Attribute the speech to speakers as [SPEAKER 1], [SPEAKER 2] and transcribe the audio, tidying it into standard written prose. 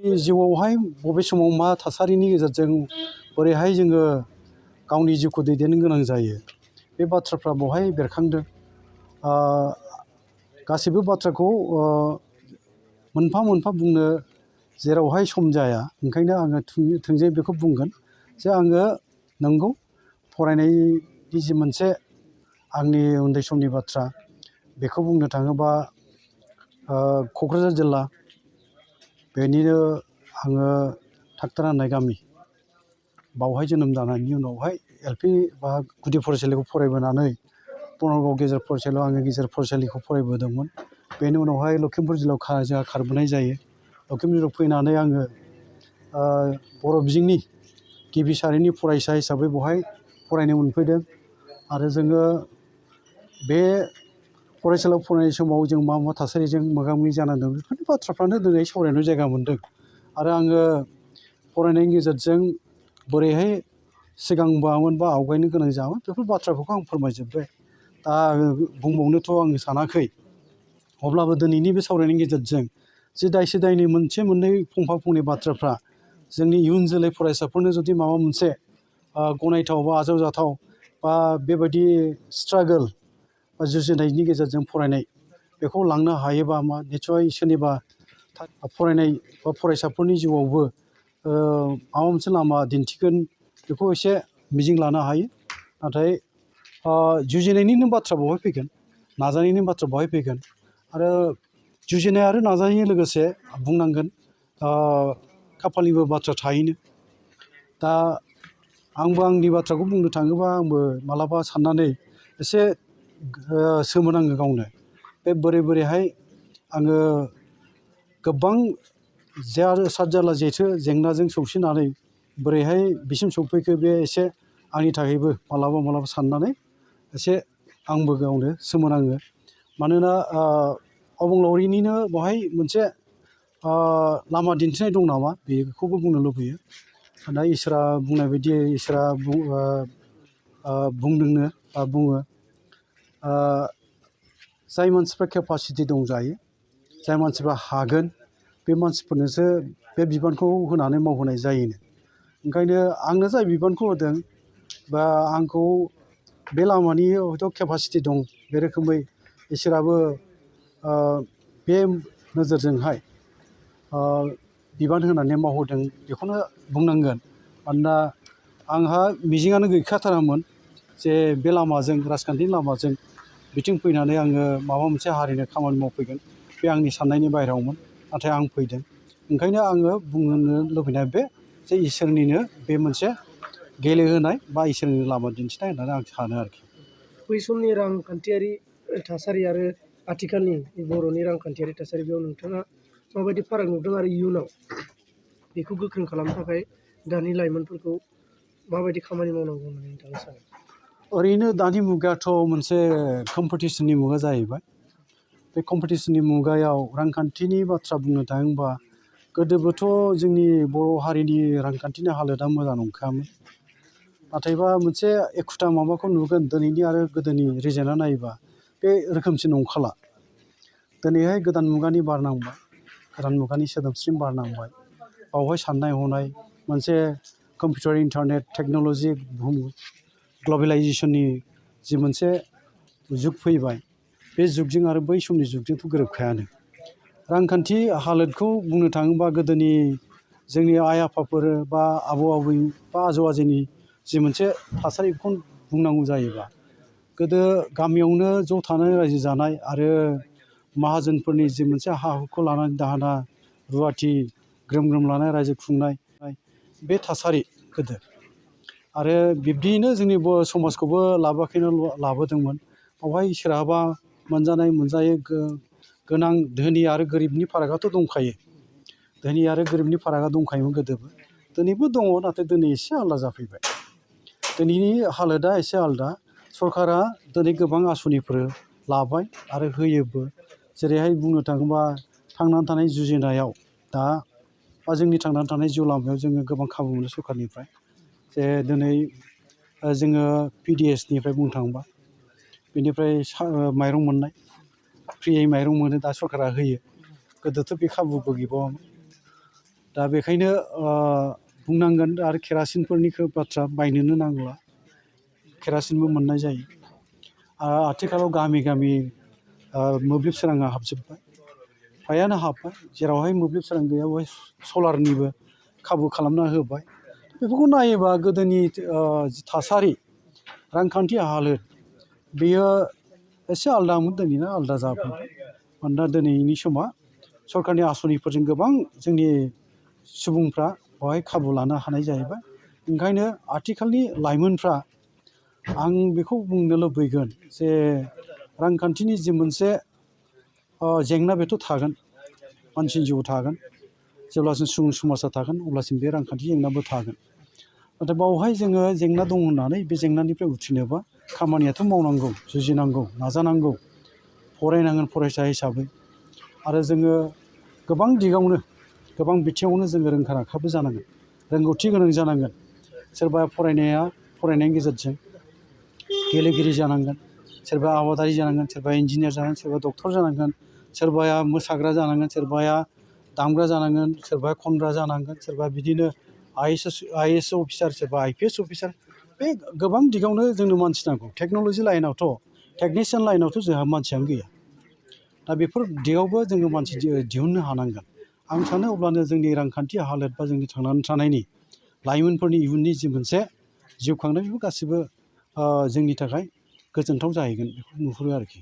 [SPEAKER 1] जिउआवहाय बबे समाव मा थासारिनि गेजेरजों बोरैहाय जोङो गावनि जिउखौ दैदेननो गोनां जायो बे बाथ्राफ्रा बेवहाय बेरखांदों। गासैबो बाथ्राखौ मोनफा मोनफा बुंनो जेरावहाय सम जाया, ओंखायनो आङो थोंजोङै बेखौ बुंगोन जे आङो नंगौ फरायनायनि जि मोनसे आंनि उन्दै समनि बाथ्रा बेखौ बुंनो थाङोबा क'क्राझार जिल्ला बेनिनो आङो थाखथारा होननाय गामि बावहाय जोनोम जानायनि उनावहाय एलपि बा गुदि फरायसालिखौ फरायबोनानै बङाइगाव गेजेर फरायसालियाव आङो गेजेर फरायसालिखौ फरायबोदोंमोन। बेनि उनावहाय लखिमपुर जिल्लायाव जोंहा खारबोनाय जायो। लखिमपुर जिल्लायाव फैनानै आङो बर' बिजोंनि गिबि सारिनि फरायसा हिसाबै बेवहाय फरायनो मोनफैदों आरो जोङो बे फरायसालियाव फरायनाय समाव जों मा मा थासारिजों मोगा मोगि जानांदों बेफोरनि बाथ्राफ्रानो दिनै सावरायनो जायगा मोनदों। आरो आङो फरायनायनि गेजेरजों बोरैहाय सिगांबामोन बा आवगायनो गोनां जामोन बेफोर बाथ्राफोरखौ आं फोरमायजोब्बाय। दा बुंबावनोथ' आं सानाखै, अब्लाबो दिनैनि बे सावरायनायनि गेजेरजों जि दायसे दायनि मोनसे मोननै फंफा फंनै बाथ्राफ्रा जोंनि इयुन जोलै फरायसाफोरनो जुदि माबा मोनसे गनायथाव बा आजावजाथाव बा बेबायदि स्ट्रागोल बा जुजिनायनि गेजेरजों फरायनाय बेखौ लांनो हायोबा मा निस्सय सोरनिबा फरायनाय बा फरायसाफोरनि जिउआवबो माबा मोनसे लामा दिन्थिगोन बेखौ एसे मिजिं लानो हायो। नाथाय जुजिनायनिनो बाथ्रा बेवहाय फैगोन, नाजानायनि बाथ्रा बेवहाय फैगोन आरो जुजिनाय आरो नाजानायजों लोगोसे बुंनांगोन खाफालनिबो बाथ्रा थायोनो। दा आंबो आंनि बाथ्राखौ बुंनो थाङोबा आंबो मालाबा साननानै एसे सोमोनाङो गावनो, बे बोरैहाय आङो गोबां सात जारला जेथो जेंनाजों सौसिनानै बोरैहाय बिसिम सौफैखो बे एसे आंनि थाखायबो मालाबा साननानै एसे आंबो गावनो सोमोनाङो। मानोना अबंलावरिनिनो बेवहाय मोनसे लामा दिन्थिनाय दं नामा बेखौबो बुंनो लुबैयो। दा इसोरा बुंनाय बायदि इसोरा बुंदोंनो बा बुङो जाय मानसिफ्रा केपासिटि दंजायो, जाय मानसिफ्रा हागोन बे मानसिफोरनोसो बे बिबानखौ होनानै मावहोनाय जायोनो। ओंखायनो आंनो जाय बिबानखौ होदों बा आंखौ बे लामानि हयथ' केपासिटि दं बे रोखोमै इसोराबो बे नोजोरजोंहाय बिबान होनानै मावहोदों बेखौनो बुंनांगोन। मानोना आंहा मिजिङानो गैखाथारामोन जे बे लामाजों राजखान्थिनि लामाजों बिथिं फैनानै आङो माबा मोनसे हारिनो खामानि मावफैगोन, बे आंनि साननायनि बाहेरायावमोन। नाथाय आं फैदों, ओंखायनो आङो बुंनो लुबैनाय बे जे इसोरनिनो बे मोनसे गेलेहोनाय बा इसोरनि लामा दिन्थिनाय होननानै आं सानो आरोखि।
[SPEAKER 2] बै समनि रांखान्थियारि थासारि आरो आथिखालनि बर'नि रांखान्थियारि थासारि बेयाव नोंथाङा माबायदि फाराग नुदों आरो इयुनाव बेखौ गोख्रों खालामनो थाखाय दानि लाइमोनफोरखौ माबायदि खामानि मावनांगौ होननानै नोंथाङा सानो?
[SPEAKER 1] ओरैनो दानि मुगायाथ' मोनसे कम्पिटिसननि मुगा जाहैबाय। बे कम्पिटिसननि मुगायाव रांखान्थिनि बाथ्रा बुंनो थाङोबा गोदोबोथ' जोंनि बर' हारिनि रांखान्थिनि हालोदा मोजां नंखायामोन। नाथायबा मोनसे एखुथा माबाखौ नुगोन दिनैनि आरो गोदोनि रिजाल्टआ नायोबा बे रोखोमसे नंखाला। दिनैहाय गोदान मुगानि बार नांबाय, गोदान मुगानि सोदोमस्रि बार नांबाय, बावहाय साननाय हनाय मोनसे कम्पिउटार इन्टारनेट टेक्न'लजि बुहुम ग्लबेलाइजेसननि जि मोनसे जुग फैबाय, बे जुगजों आरो बै समनि जुगजोंथ' गोरोबखायानो। रांखान्थि हालोदखौ बुंनो थाङोबा गोदोनि जोंनि आइ आफाफोर बा आबौ आबै बा आजौ आजैनि जि मोनसे थासारिखौ बुंनांगौ जायोबा गोदो गामियावनो ज' थानानै रायजो जानाय आरो माहाजोनफोरनि जि मोनसे हा हुखौ लानानै दाहोना रुवाथि ग्रोम ग्रोम लानाय रायजो खुंनाय बे थासारि गोदो। आरो बिब्दियैनो जोंनि बर' समाजखौबो लाबोदोंमोन। बावहाय सोरहाबा मोनजानाय मोनजायै गोनां धोनि आरो गोरिबनि फारागआथ' दंखायो। धोनि आरो गोरिबनि फारागा दंखायोमोन गोदोबो, दिनैबो दङ, नाथाय दिनै एसे आलादा जाफैबाय। दिनैनि हालोदा एसे आलादा। सरकारा दिनै गोबां आसनिफोर लाबाय आरो होयोबो। जेरैहाय बुंनो थाङोबा थांनानै थानाय जुजिनायाव दा बा जोंनि थांनानै थानाय जिउ लामायाव जोङो गोबां खाबु मोनो सरकारनिफ्राय। जे दिनै जोङो PDSनिफ्राय बुंनो थाङोबा बेनिफ्राय माइरं मोननाय, फ्रियै माइरं मोनो दा सरकारा होयो। गोदोथ' बे खाबुबो गैबावामोन। दा बेखायनो बुंनांगोन आरो केरासिनफोरनि बाथ्रा बायनोनो नांला केरासिनबो मोननाय जायो आथिखालाव गामि गामि मोब्लिब सोराङा हाबजोब्बाय फ्रायानो हाब्बाय जेरावहाय मोब्लिब सोरां गैया बेवहाय सलारनिबो खाबु खालामना होबाय बेफोरखौ नायोबा गोदोनि जि थासारि रांखान्थि हालोद बेयो एसे आलादामोन दिनैना आलादा जाफैबाय मानोना दिनैनि समा सरकारनि आसनिफोरजों गोबां जोंनि सुबुंफ्रा बेवहाय खाबु लानो हानाय जाहैबाय ओंखायनो आथिखालनि लाइमोनफ्रा आं बेखौ बुंनो लुबैगोन जे रांखान्थिनि जि मोनसे जेंना बेथ' थागोन मानसिनि जिउआव थागोन जेब्लासिम सुबुं समाजा थागोन अब्लासिम बे रांखान्थि जेंनाबो थागोन नाथाय बावहाय जोङो जेंना दं होननानै बे जेंनानिफ्राय उथ्रिनोबा खामानियाथ' मावनांगौ जुजिनांगौ नाजानांगौ फरायनांगोन फरायसा हिसाबै आरो जोङो गोबां दिगावनो गोबां बिथिङावनो जोङो रोंखा राखाबो जानांगोन रोंगौथि गोनां जानांगोन सोरबा फरायनायनि गेजेरजों गेलेगिरि जानांगोन सोरबा आबादारि जानांगोन सोरबा इन्जिनियार जानांगोन सोरबा डक्टर जानांगोन सोरबाया मोसाग्रा जानांगोन सोरबाया दामग्रा जानांगोन सोरबाया खनग्रा जानांगोन सोरबा बिदिनो आइ एस अफिसार सोरबा IPS अफिसार बे गोबां दिगावनो जोंनो मानसि नांगौ टेक्न'लजि लाइनावथ' टेकनिशियान लाइनावथ' जोंहा मानसियानो गैया दा बेफोर दिगावबो जोङो मानसि दिहुननो हानांगोन आं सानो अब्लानो जोंनि रांखान्थि हालोद बा जोंनि थांनानै थानायनि लाइमोनफोरनि इयुननि जि मोनसे जिउ खांनाय बेफोर गासिबो जोंनि थाखाय गोजोनथाव जाहैगोन बेखौ नुहुरो आरोखि